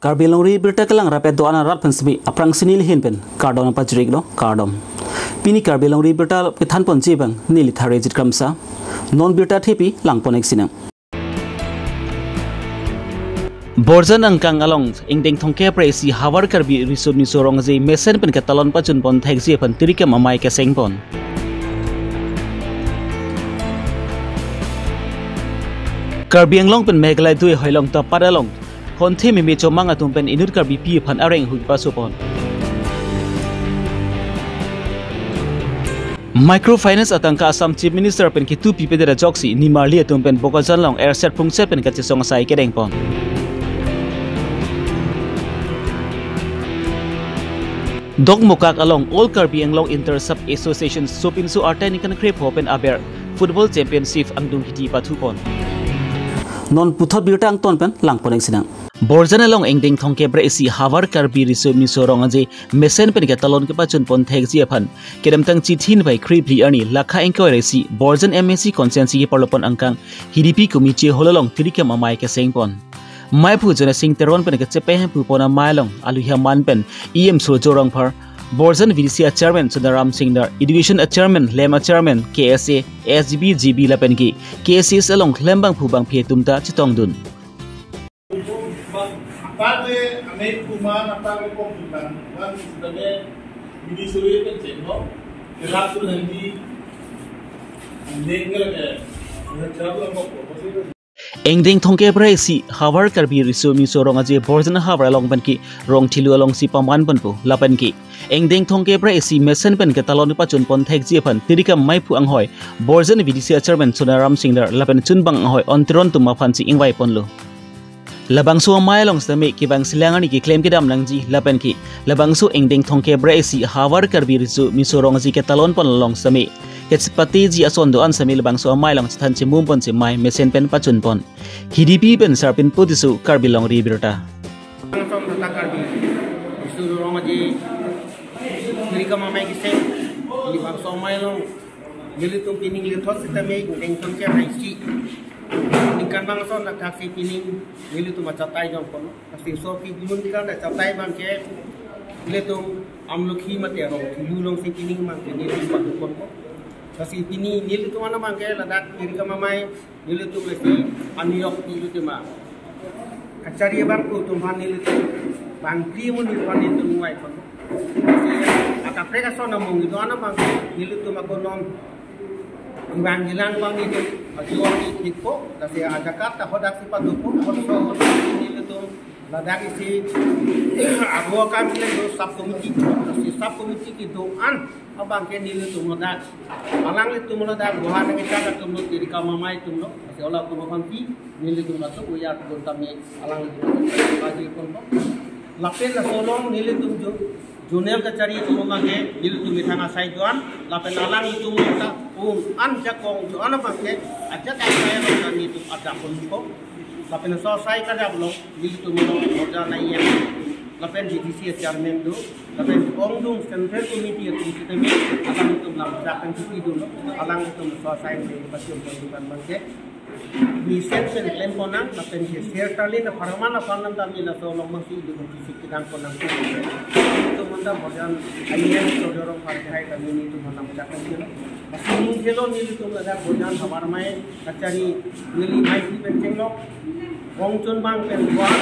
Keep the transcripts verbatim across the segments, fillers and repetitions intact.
Karbi Longri Birta kelang rapet do-an arat pen semi aphrangsi neli ahin pen kardom pajir-iklo, kardom. Pini Karbi Longri Birta kethanponji abang neli Tharejit Kramsa. Non birta thepi langpon-ik sinang. Borjan angkang along ingdeng thomkep ra isi Havar Karbi Riso Miso Rong Aje mesen pen ketalon pachunpon thekji aphan tirikam amei kesengpon. Karbi Anglong pen Meghalaya dui hoilong tapat along honthe meme chomang atum pen inut Karbipi aphan areng hui pasopon. Microfinance atangka Assam Chief Minister pen ketupi pedet ajoksi nimarli atum pen Bokajan along erset phungset pen kachesong asai kedengpon. Dokmoka along All Karbi Anglong Inter Sub Association sopinso arta ningkan krepho pen aber Football Championship angdung hidi pathupon. Non puthot birta angton pen langpon-ik sinang. Borjan along ingdeng thomkep ra isi Havar Karbi Riso Miso Rong Aje mesen pen ketalon kepachunpon thekji aphan kedamtang Chithini bai kre phli arni lakha ingkoi ra isi Borjan M A C constituency keparlopon angkang Hidipi Committee Hall along tirikam amei kesengpon. Maiphu Jonasing Teron pen kachepe hemphu pon amei along aluhi aman pen E M Surjo Rongphar, Borjan V D C Chairman Sonaram Singnar, Education Chairman, Lem Chairman, K S A, S G B, G B lapen ke K S A along klembangphu bangphi atum ta chetongdun. Aparte, ame kuman aparte komputan, kan sebagai mini suri kan cengkok, kerap tu nanti, nengkel ke, kerap tu langkok, apa sih? Ingdeng thomkep ra isi Havar Karbi Riso Miso Rong Aje Borjan Havar along pen ke Rongthelu alongsi pamanponpo lapen ke ingdeng thomkep ra isi mesen pen ketalon pachunpon thekji aphan tirikam maiphu anghoi Borjan V D C Chairman Sonaram Singnar lapen chunbang anghoi Ontiron atum aphansi ingvaiponlo. Labangso amei along sitame kevang selang arni keklem kedam nangji lapen ke labangso ingdeng thomkep ra isi Havar Karbi Riso Miso Rong Aje ketalonpon along sitame kachepatiji ason do-an sitame labangso amei along chethan chemumponsi mei mesen pen pachunpon. Hidipi pen Sarpin Putisu, Karbi Longri Birta. Langsung tata Karbi Riso Rong Aje tirikam amei keseng, labangso amei along nelitum pining lethot sitame ingdeng thomkep ra isi ningkan bangso nangthaksi pining nelitum achatai jongpon. Lasi so kejun kan achatai abangke nelitum Amlokhi mate Rongthelu alongsi pining abangke nelitum patuponpo. Lasi pini nelitum an abangke ladak tirikam amei nelitum lasi aniyok nelitum ma kachari abang atum aphan nelitum bangphli amonit aphan nelitum ingvaiponpo. Lasi akaprek ason amung itum an abangke nelitum ako non Iwan jilang bang nelitum ajuang ni thikpo, lasi ajakat ta hodak si padupo, hodak so nelitum ladak isi abu akam nelitum sub committee, lasi sub committee kedo-an abangke nelitum ladak, alanglitum ladak buhan kita atum lo tirikam amei atum lo, lasi ola atum aphansi nelitum latum uyat gun tame alanglitum latum lagi pon lo. Lapen laso along nelitum jo Zonal kachari atum abangke nelitum methang asai do-an, lapen alanglitum ta un an jakong do-an abangke ajat asai along ta nelitum adap ponpo. Lapen so asai kadap along nelitum along Borjan I M, lapen V D C Chairman do, lapen ongdung Central Committee atum sitame alanglitum lam jakong chuti do, alanglitum so asai nelitum pachunpon do-an abangke mesen pen klemponnang, lapen ke share tali na pharman aphan nang tami laso along masi ilu masi kedang ponnang. Itum anta Borjan I M Surjo Rongphar kehai kami nelitum hanam chakang kilo. Masi ning kilo nelitum ladak Borjan Havar amei kachari neli mei si pen chenglok. Rongchon bang pen buang.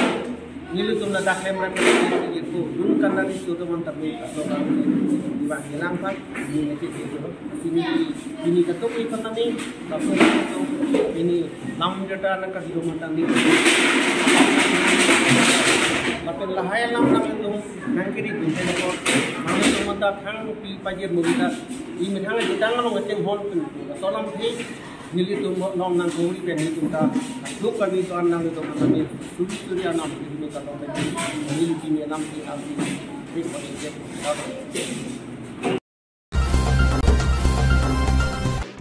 Nelitum ladak lem rem nelitum ko dun kan nani sudo man tapi atau kami nelitum di bang hilang kan ini nanti itu ini ini ketuk itu kami langsung itu ini lam jata nang kasih rumah tangga. Lapen lahai lam nang itu nang kiri pintu ko nang itu mata thang pi pajir mugita ini thang jitang lo ngeceng hon pin solam phi Nelitum non nang kuri pen nelitum ta duk kami to an nang nelitum kami suri suri anam nelitum ta tong pen nelitum ni anam ti am ti rik pen nelitum ta.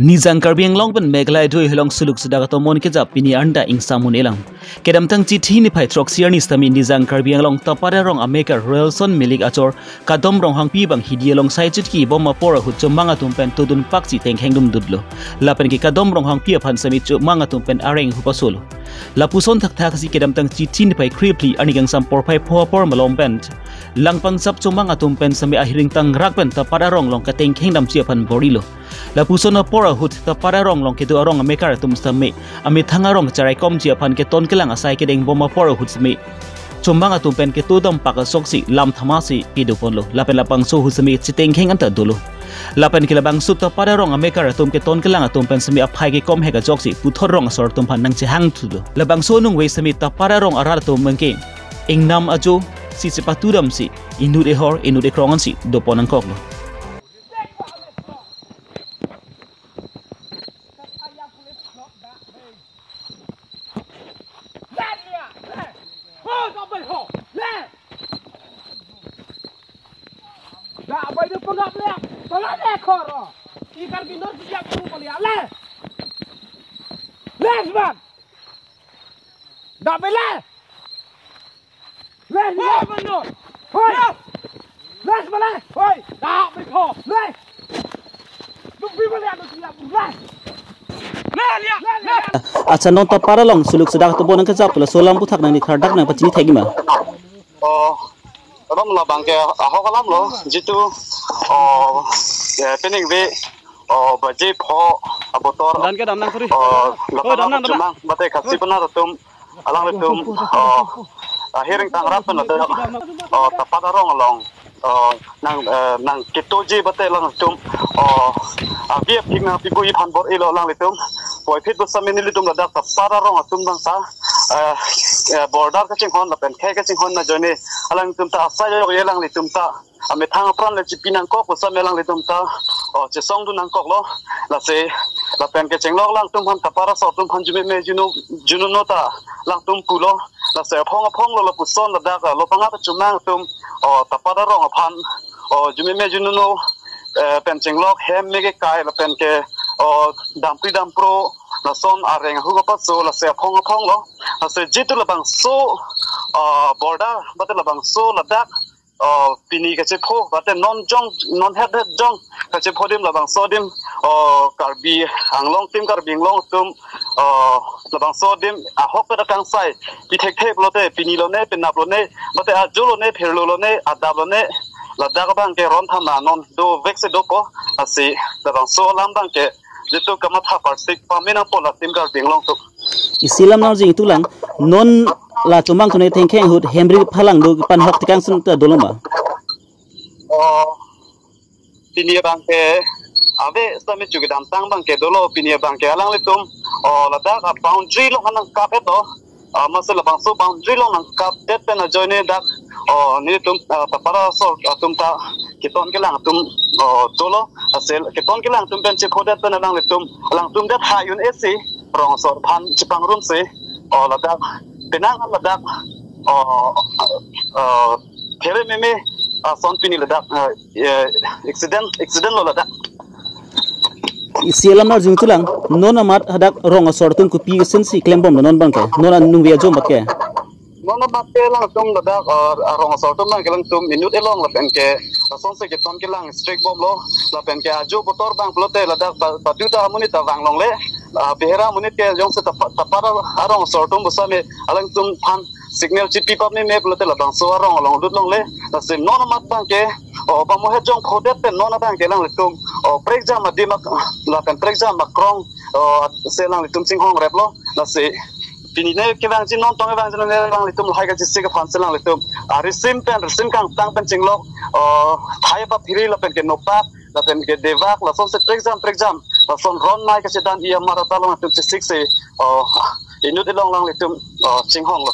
Nijang Karbi Anglong pen Meghalaya dui helong suluk sedak atomon kejap pini arni ta ingsam un-elang. Kedamtang Chithi niphai throksi arni sitame Nijang Karbi Anglong Tapada Rong amekar Relson Milik achor Kadom Ronghangpi abang hidi along sai chotki bom apor ahut chomang atum pen todun paksi tengkheng dum dutlo. Lapen ke Kadom Ronghangpi aphan sitame chomang atum pen areng ahut pasolo. Lapuson thakthak si kedamtang Chithi niphai krephli arni kangsam porphai pho apor malom pen langpang sap chomang atum pen sitame ahiring tangrak pen Tapada Rong along katengkheng damji aphan bor-ilo. Lapuson apor ahut Tapada Rong along kedo arong amekar atum sitame amethang arong charaikomji aphan keton kelang asai kedeng bom apor ahut sitame chomang atum pen keto dam pak asoksi lam thama si kedo ponlo. Lapen labangso ahut sitame chitengkheng anta dolo. Lapen ke labangso Tapada Rong amekar atum keton kelang atum pen sitame aphai kekom hek ajoksi puthot rong asor atum aphan nangchehang thulo. Labangso anung vei sitame Tapada Rong arat atum abangke ingnam ajo si chepatu damsi inut ehor inut ekrong ansi dopon nangkoklo. Dak bai de pengap le. Pengap le koro. Ikan binor siap tu kali le. Le seman. Dak bai le. Le, le. Hoi, Manu. Hoi. Le. Le, sebelah. Hoi. Dak, biko. Le. Lu bi balik anu siap, le. Le, lihat. Le, le. Acha, non Tapada Rong suluk sedak atomon nangkejap, laso alam aphuthak nangli klardak nangpachini thekji ma? Oh, ram labang ke ahok alam lo, jitu, oh, ya, pening ve, oh, baje pho, abotor. Dan ke dam nang kuri. Oh, oh, dam nang, dam nang. Chomang, bate khasi benar atum, alanglitum, oh, ahiring tangrak pen ladak, oh, Tapada Rong along, oh, nang, eh, nangketoji bate alanglitum, oh, avi aphi nangpipo aphan bor-ilo alanglitum, puvoiphit pu sitame nelitum ladak Tapada Rong atum abang ta, eh, eh, border kachinghon lapen khei kachinghon ajoine alanglitum ta asai yok ye alanglitum ta amethang apran le chipi nangkok pu sitame alanglitum ta, oh, chesong dun nangkoklo. Lasi lapen kechenglok alangtum aphan Tapada asor atum aphan arjumeme arjuno, arjuno ta alangtum pulo. Lasi aphong aphong lo lapuson ladak, ah, lo panga chomang atum, oh, Tapada Rong aphan, oh, arjumeme arjuno, eh, pen chenglok hem me kekai lapen ke, oh, dampri dampro lason areng ahut paso, lasi aphong aphong lo. Lasi jitu labangso, ah, border bate labangso ladak, oh, pini kachepho, bate non jong, non het het jong kachepho adim labangso adim, oh, Karbi Anglong adim, Karbi Anglong atum, oh, labangso adim ahok pen akangsai pi thekthe pulote, pini lone, penap lone, bate ajo lone, pherlo lone, adap lone, ladak abang ke ron thama non dovek si dopo, lasi labangso alam abang ke jitu kamatha parsik pame nangpo latum Karbi Anglong atum. Isi alam nangji tulang, non la chomang atum tengkheng ahut hemri phalang do, panhok tekang sun ta dolo ma? Oh, pini abang ke ave sitame chu kedamtang abang ke dolo, pini abang ke alanglitum, oh, ladak a-boundary along nangkap et do. Ah, masi labangso boundary along nangkapdet pen ajoine dak, oh, nelitum, ah, Tapada asor atum ta keton kelang atum, oh, dolo, lasi keton kelang atum pen chephodet pen alanglitum, alangtum det ha un-e si rong asor aphan chepangrumsi, oh, ladak penang ladak, oh, oh, khere meme ason pini ladak, eh, eh, accident, accident lo ladak. Isi alam nang arjung tulang, non amat hadak rong asor atum kopi kesen si klembomlo non abang ke, non anung via jom abang ke? Non amat ke alangtum ladak, eh, rong asor atum abang ke alangtum inut elong lapen ke lasonsi keton kelang strict bomlo, lapen ke ajo botor abang pulote ladak ba-, badu ta amonit ta vang longle, ah, Behera amonit ke jongsi Tapa-, Tapada arong asor atum pu sitame alangtum aphan signal chipi pame me pulote labangso arong along lut longle. Lasi non amat abang ke, oh, bang mohet jong phodet pen non abang ke alanglitum, oh, prekjam adim ak-, lapen prekjam akrong, oh, si alanglitum chinghongreplo. Lasi pini ne kevangji, non tong kevangji ne alanglitum lahai kachesik aphan si alanglitum, ah, risim pen, risim kangtang pen chinglok, oh, thai apaphiri lapen ke nopak lapen ke devak, lasonsi prekjam prekjam lason ron mai kachedan-i amat atum along atum chesiksi, oh, inut elong alanglitum, oh, chinghonglo.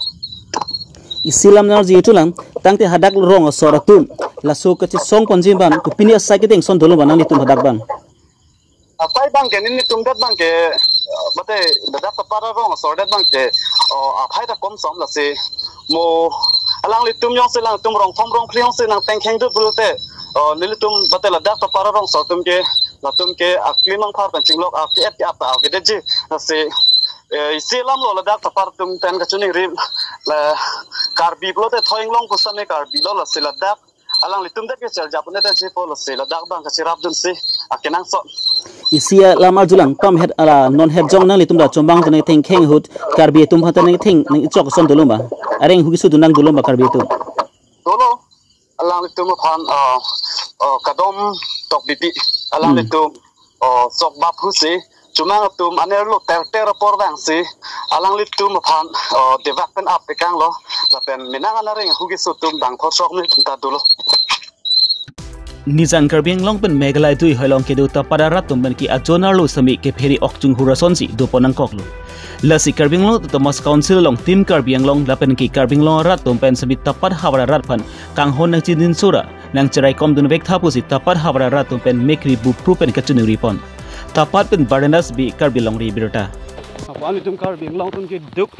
Isi alam nang arjung tulang, tangte hadak rong asor atum laso kachesong ponji abang, kopine asai kedeng son dolo ma nanglitum hadak abang? Asai abang ke nelitum det abang ke, eh, bate ladak Tapada rong asor det abang ke, oh, aphai ta komsom, lasi mo alanglitum jongsi alangtum rong thom rong phli jongsi nangtengkheng dut pulote, oh, nelitum bate ladak Tapada rong asor atum ke Latum ke aklim angphar pen chinglok ake-et ke ap ta avedetji. Lasi, eh, isi alam lo ladak ta apar atum pen kachiningri, la Karbi pulote thoi inglong pusitame Karbi lo, lasi ladak alanglitum det ke cheljap un-edetji pu, lasi ladak abang kachirapdunsi akenangsot. Isi alam arjulang, tom het ala non het jong nanglitum ta chumbang tene thengkheng ahut Karbi atum aphan ta nangtheng nangchok ason dolo ma? Areng hu kesudun nang dolo ma Karbi atum? Dolo, alanglitum aphan, ah, ah, kadom tokbipi, alanglitum, ah, chokbap husi, chumang atum anerlo terter apor vangsi, alanglitum aphan, ah, devak pen ap ekang lo, lapen menang anareng hu keso atum bang thosok ni atum ta dolo. Nijang Karbi Anglong pen Meghalaya dui hoilong kedo Tapat arat atum pen ke ajonar lo sami kephere okchung hur asonsi dopon nangkoklo. Lasi Karbi Anglong Autonomous Council along Team Karbi Anglong lapen ke Karbi Anglong arat atum pen sami Tapat havar arat aphan kanghon nangchedin sora nangcheraikom dunvek tha pusi Tapat havar arat atum pen mekri bupru pen kachiningri pon. Tapat pen Bardenas B Karbi Longri Birta. Aphan itum Karbi Anglong atum keduk.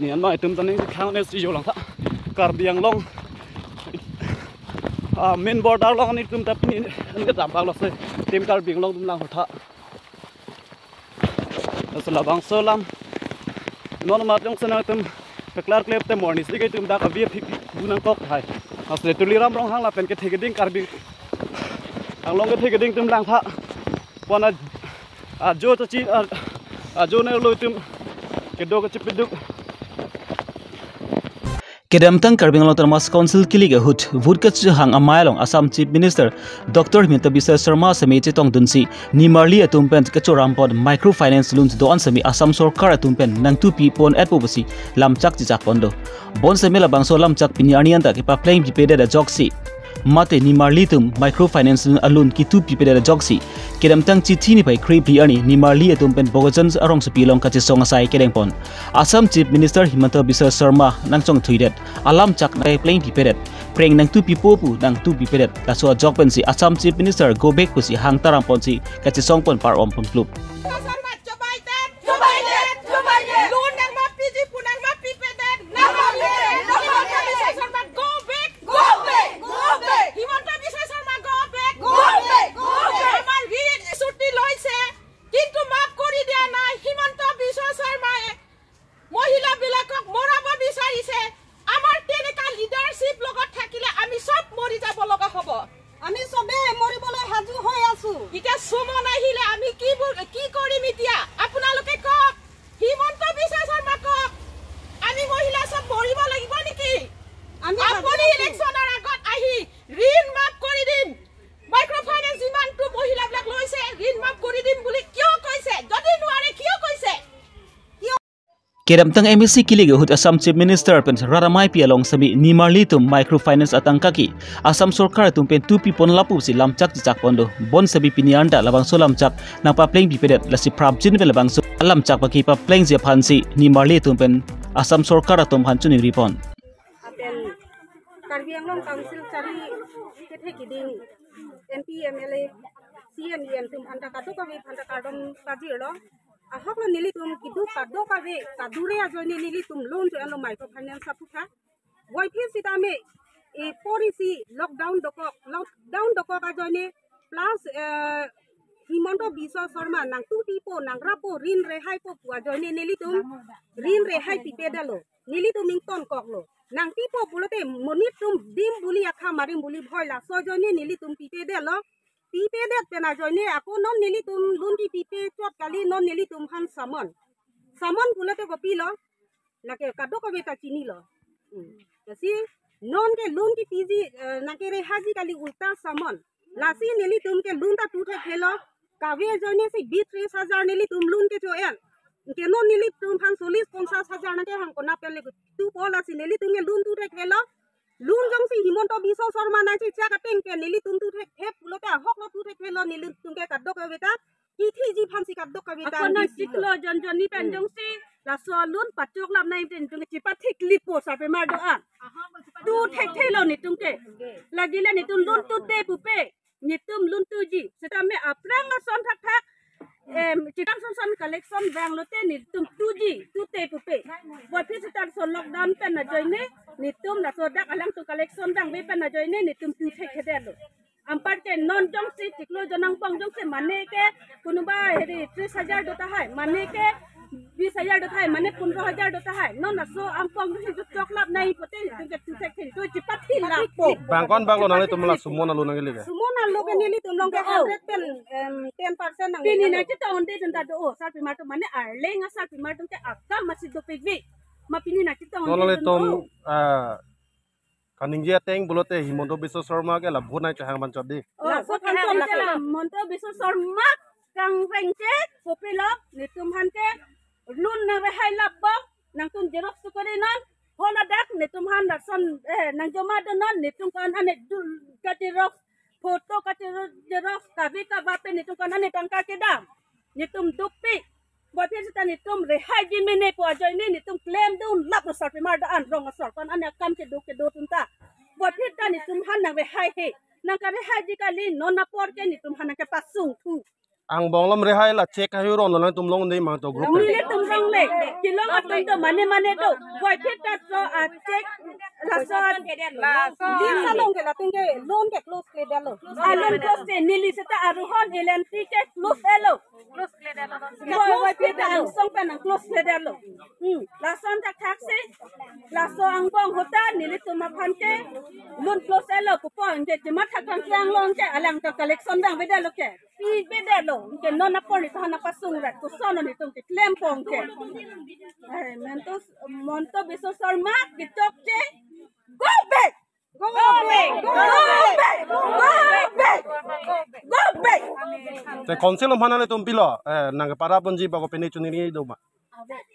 Ni anma itum ta nangkhang ne si jo lang tha. Karbi Anglong, ah, main border along ni itum ta pini an kedam bak lo se. Team Karbi Anglong atum lang tha. Lasi labangso alam non amat jongsi nangtum peklar klep te morning si ke itum dak avi aphi bu nangkok hai. Lasi Tuliram Ronghang lapen kethe keding Karbi Anglong kethe keding atum lang tha. Pon a, ajo ta chi, a, ajo ne lo itum kedo kachipiduk. Kedamtang Karbi Anglong Autonomous Council kilik ahut vote kachehang amei along Assam Chief Minister Doctor Himanta Biswa Sarma sami chetongdunsi nimarli atum pen kachoram pon microfinance loan do-an sami Assam sorkar atum pen nangtupi pon-etpo pusi lamchak chechak pon do. Bonsitame labangso lamchak pini arni anta kepapleng pipedet ajoksi mate nimarli atum microfinance a-loan kitupi pedet ajoksi kedamtang Chithi niphai kre-phli arni nimarli atum pen Bokajan arongsopi along kachesong asai kedeng pon. Assam Chief Minister Himanta Biswa Sarma nangchongthuidet alamchak nangpleng pipedet, preng nangtupipo pu nangtupipedet. Laso ajok pensi Assam Chief Minister go back pusi hang taram ponsi kachesong pon par-om pon klup. Sarma, Joe Biden, Joe Biden, Joe Biden. Loan nangmapiji pu nangmapipedet, nangmapipedet. Himanta Biswa Sarma, go back, go back, go back. Himanta Biswa Sarma, go back, go back, go back. আমাৰ ঋণ চুক্তি লৈছে, কিন্তু মাফ কৰি দিয়া নাই। হিমন্ত বিশ্ব শৰ্মাই মহিলাবিলাকক মৰাব বিচাৰিছে। আমাৰ তেনেকা লিডাৰশ্বিপ লগত থাকিলে আমি চব মৰি যাব লগা হ'ব। আমি চবে মৰিবলৈ সাজু হৈ আছো। এতিয়া সুমন আহিলে আমি কি ব-, কি কৰিম এতিয়া? আপোনালোকে কওক, হিমন্ত বিশ্ব শৰ্মা কওক, আমি মহিলা চব মৰিব লাগিব নেকি? আমি সাজু আপুনি আছো। ইলেকশ্যনৰ আগত আহি ঋণ মাফ কৰি দিম, মাইক্ৰ ফাইনেন্স যিমানটো মহিলাবিলাক লৈছে ঋণ মাফ কৰি দিম বুলি কিয় কৈছে? যদি নোৱাৰে কিয় কৈছে? Kedamtang M A C kilik ahut Assam Chief Minister pen rat ameipi along sami nimarli atum microfinance atangka ke Assam sorkar atum pen tupi pon lapu si lamchak chechak pon do. Bonsitame pini anta labangso lamchak nangpapleng pipedet, lasi prapjin pen labangso lamchak pakepaplengji aphansi nimarli atum pen Assam sorkar atum aphan chiningri pon. Lapen Karbi Anglong Council chari kethe keding M P, M L A, C E M, E M atum aphanta kadokave aphanta kardom pajirlo. Ahok lo nelitum keduk kadokave kadure ajoine nelitum loan cho-enlo microfinance aphuthak. Voiphit sitame e porisi lockdown dokok, lockdown dokok ajoine plus, eh, Himanta Biswa Sarma nangtupipo, nangrapo, rin rehaipo pu ajoine nelitum rin rehai pipedetlo. Nelitum ingtonkoklo. Nangpipo pulote monit atum dim buli akha marim buli bhoi, laso ajoine nelitum pipedetlo. Pipedet pen ajoine ako non nelitum loan kipipechot kali, non nelitum aphan summon. Summon pulote kopilo? Lake kadokave ta chinilo. Hmm. Lasi non ke loan kipiji, eh, nangkerehaiji kali ulta summon. Lasi nelitum ke loan ta tu thekthelo. Kave ajoine si bis tris hajar nelitum loan kecho-en. Ke non nelitum aphan solis ponchas hajar nangkehang konat pen le tupo, lasi nelitum ke loan tu thekthelo. Loan jongsi Himanta Biswa Sarma nangchechak ateng ke nelitum tu thekthe pulote ahok lo tu thekthelo, nelitum ke kadokave ta kithiji aphansi kadokave ta ako na disi lo. Siklo jon jonni pen Hmm. jongsi laso loan pachok lam nai ten tung chepathik lipo sape mar do-an. Tu thekthelo netum ke. Lagile netum loan tu te pupe. Netum lun tuji. Sitame aphrang ason thakthak, em, chikang son son collection vanglote netum tuji, tute pupe. Puvoiphit sita laso lockdown pen ajoine, netum laso dak alangtum collection vangve pen ajoine, netum tu thekthedetlo. Anparke non jongsi chiklo jon angbong jongsi mane ke, konoba heri tris hajar do tahai, mane ke bis hajar do tahai, mane pondro hajar do tahai. Non laso angbong jongsi choklap nai pute, netum ke tu thekthedetlo, chipat hilappo. Bang ko-an banglo nanglitum la sumo nanglo nangli ke? Sumo nanglo ke nelitum along ke Oh. hundred pen, em, ten percent nang. Pini nangchetongde jonta do, o, sarpimar atum mane arleng asarpimar atum ke akam masi dopikvi. Ma pini nangchetongde Non jonta nanglitum, o. ah, kaningje ateng pulote Himanta Biswa Sarma ke la vote nangchehang manchot di. Oh, Laso vote kehang nangchot laso. Himanta Biswa Sarma kangreng che, kopilo, netum aphan ke lun nangrehai lapbom, nangtum xerox sukari non, holadak netum aphan lason, eh, nangjoma do non, netum ko-an ane dul ka xerox, photo ka xerox, xerox, kavi kava pen netum ko-an ane tangka kedam. Netum dukpi. Puvoiphit sita netum rehaiji mene pu ajoine netum klemdun lap ro sarpimar do-an rong asor ko-an ane akam kedo kedo atum ta. Puvoiphit ta netum aphan nangrehaihe. Nangkarehaiji kali non apor ke netum aphan nangkepasung thu. Angbong along rehai la check hairon lo nangtum longde ma to group. Nelitum longle. Kelong atum do mane mane do. Puvoiphit ta so a check laso. Laso. Lin salong ke latum ke loan ke close kledetlo. A loan close ke neli seta arohon L and T ke close elo. Close kledetlo. Puvoiphit ta angsong pen nang close kledetlo. Hmm. Lason thakthak si. Laso angbong ahut ta nelitum aphan ke loan close elo pupo, anke chematha kangklang long ke alangtum collection vangvedetlo ke. Pivedetlo, anke non apor netum aphan nangpasung rat, koson netum keklem pon ke. Eh, Himanta, Himanta Biswa Sarma kechokche, go back! Go back! Go back! Go back! Go back! Te council aphan nanglitum pilo, eh, nangkeparap ponji bako pine chuningri do ma?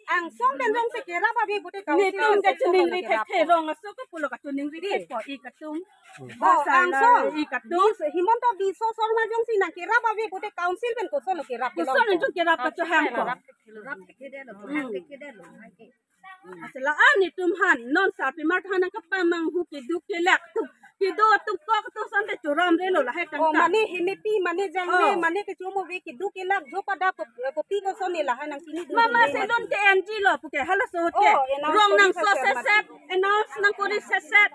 Angsong pen jongsi kerap ave pute council. Netum ke chuningri thekthek, rong aso ke pulo kachuningri thekpo ik atum. Oh, Basa la angsong. Ik atum. Bis-, Himanta Biswa Sarma jongsi nangkerap ave pute council pen kosonlo kerap kelong? Koson netum kerap kachehangpo. Kerap thekthedetlo, Hmm. thekthedetlo. Asala an netum aphan non sarpimar aphan nangkapamanghu keduk kelak atum. Kedo atum kok atum asonte choramrelo lahai Oh, tangka. mane hemepi, mane jangle, Oh. mane kechomo ave keduk kelak jo pada pop-, popi koson ne lahai nangpini dun Mama dun se ne. Loan ke-enji lo puke halaso ahut ke. Oh, announce Rong nangso kori sesep, announce nangkori sesep.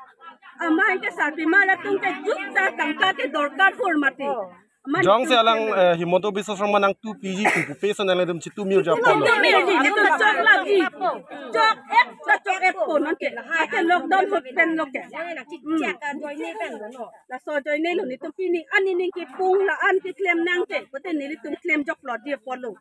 Amahang ke sarpimar atum ke jutsa tangka ke dorkar hur mati. Oh. Aman Jongsi alang, eh, Himanta Biswa Sarma nangtupiji tu pupe ason nanglitum chitu mir ja Chitu pon. mir ji, netum choklapji. Chok-et, ta chok-etpo non ke. Ake lockdown ahut pen lo ke. Hmm. Laso ajoinelo netum pini an nening kepung la-an keklem nang ke. Pute nelitum klem joklo di apotlo.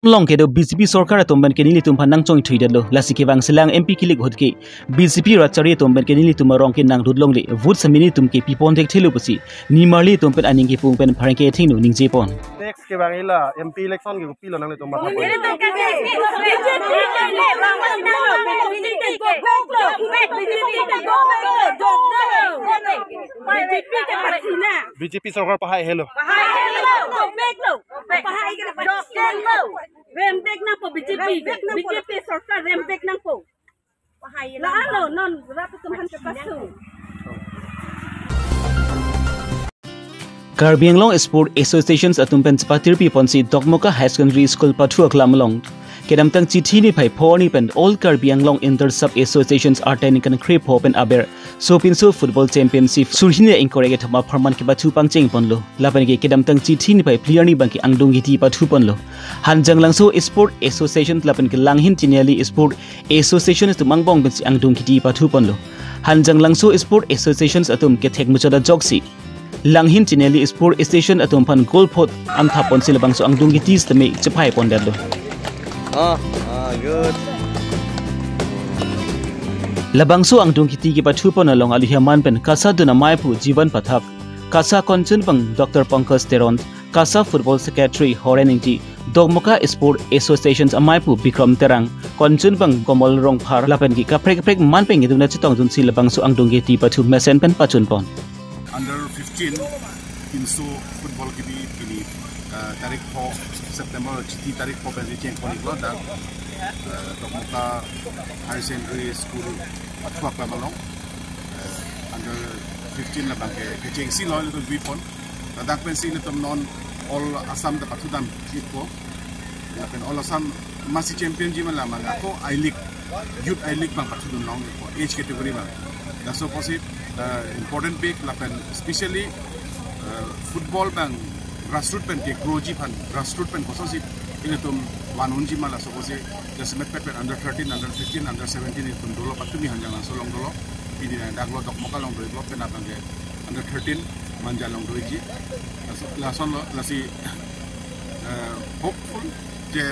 Along kedo B J P sorkar atum pen ke nelitum aphan nangchongthuidetlo. Lasi kevangselang M P kilik ahut ke B J P rat chari atum pen ke nelitum arong ke nanglut longle. Vote sami netum ke pipon thekthelo pusi nimarli atum pen aning kepung pen pherangke athengno ningjepon. Next kevang ila M P election ke kopilo nanglitum matha pon? B J P sorkar pahai helo. Pahai helo. Pahai helo. Rembek nangpo B J P, B J P sorkar rembek nangpo. La-anlo non rat atum aphan kepasung. Karbi Anglong Sport Associations atum pen chepatir piponsi Dokmoka High Secondary School pathu aklam along kedamtang chithi niphai pho arni pen All Karbi Anglong Inter Sub Associations arteng ningkan kre pho pen aber sopinso Football Championship surhini ingkoi ra kethom apharman kepathu pangcheng ponlo. Lapen ke kedamtang chithi niphai phli arni abang ke angdung kiti pathu ponlo. Hanjanglangso Sport Association lapen ke Langhin Chineli Sport Association atum angbong pensi angdung kiti pathu ponlo. Hanjanglangso Sport Associations atum kethek muchot ajoksi Langhin Chineli Sport Association atum aphan goal pho anthap ponsi labangso angdung kiti sitame chephai pondetlo. Ah, ah, good. Labangso angdung kiti kepathu pon along aluhi aman pen KASA dun amei aphu Jivan Pathak, KASA konchun abang Doctor Pankaj Teron, KASA Football Secretary Horen Ingti, Dokmoka Sport Associations amei aphu Bikram Terang, konchun abang Komol Rongphar lapen ke kaprek kaprek man pen keduna chetongdunsi labangso angdung kiti pathu mesen pen pachun pon. Under fifteen pinso football kebi pini, eh, tarik pho September, chithi tarik pho pensi cheng pon iklo dak, eh, Dokmoka High Secondary School pathu aklam along, eh, under fifteen labang ke kechengsi lo ilitum vipon. Ladak pensi ilitum non All Assam ta pathudam ikpo. Lapen All Assam masi championship ma lama ako I-League, Youth I-League abang pathudun long ikpo, age category abang. Laso apotsi uh, important pik lapen specially uh, football abang grassroots pen kegroji aphan, grassroots pen kosonsi ilitum van unji ma, laso apotsi jasemet pet pen under thirteen, under fifteen, under seventeen ilitum dolo, patumi Hanjanglangso along dolo. Pini dak lo Dokmoka along do-iklo, pen abang ke under thirteen Manja along do-ikji. Laso, lason lo, lasi uh, hopeful je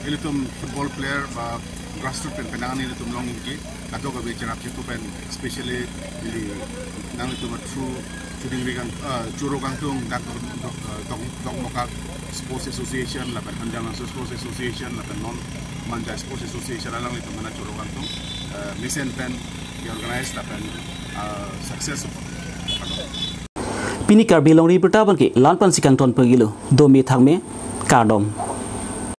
ilitum football player ba grassroots pen penang ani ilitum long-ikji, kadokave cherap chetu pen, especially ili nanglitum through Chudingri Gang, uh, Choro Kangtung, dak Dok, Dok, uh, Dok, Dokmoka Sports Association lapen Hanjanglangso Sports Association lapen non Manja Sports Association, alanglitum mana Choro Kangtung uh, mesen pen i-organize lapen uh, success. Pini Karbi Longri Abirta abang ke la-an pensi kangton pagilo, dome thakme, kardom.